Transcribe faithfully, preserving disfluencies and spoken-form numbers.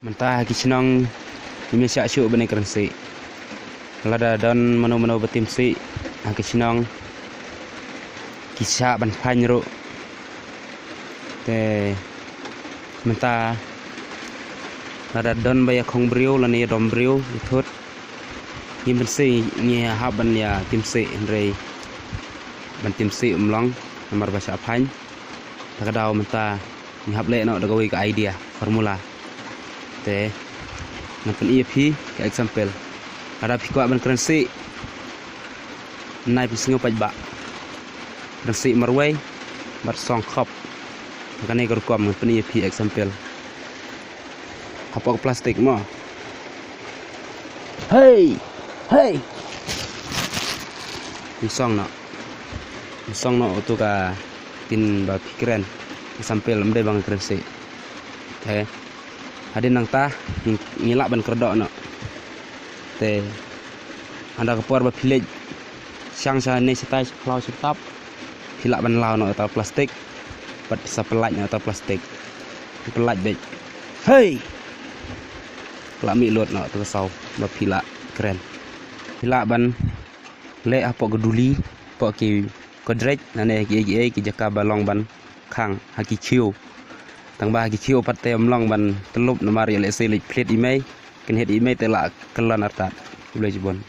Mynta ha ki shnong ngim shah shuh ban ïakren sih. Lada don mano mano ba tim sih ha ki shnong, ki shah ban phaiñ ruh. Te mynta lada don ba ïakhong briew lane ïadom briew ïathut, ngim pynsih, ngi hap ban ïa tim sih, hynrei ban tim sih um long namar ba shah phaiñ. Ta ka daw mynta ngi hap leh noh da kawei ka idea, formula. Te ngan pyni ïa phi ka example. Lada phi kwah ban kren sih, nai phi sngew paidbah. Kren sih marwei bad song khop. Kane ka rukom ngan pyni ïa phi example. Hapoh plastik mo. Hei! Hei! Phi song noh. Phi song noh uto ka ktien ba phi kren. Example, ym dei ba nga kren sih. Te hadien nangta ngi, ngi lah ban kyrdoh noh. Te haba ka por ba phi leit shang sha ne shatai sha khlaw sha tap, phi lah ban law noh uta plastik bad sa pyllait noh uta plastik. Pyllait beit. Hei! Lah mih lut noh uta ka saw ba phi lah kren. Phi lah ban leh hapoh ka duli, hapoh ki kodrek, lane kiei kiei ki jaka ba long ban khang ha ki khiew. Tang ba ha ki khiew pat te ym long ban tyllup namar ïa lehse leit phlit i mei, kynhied i mei te lah kyllon artat. Khublei shibun.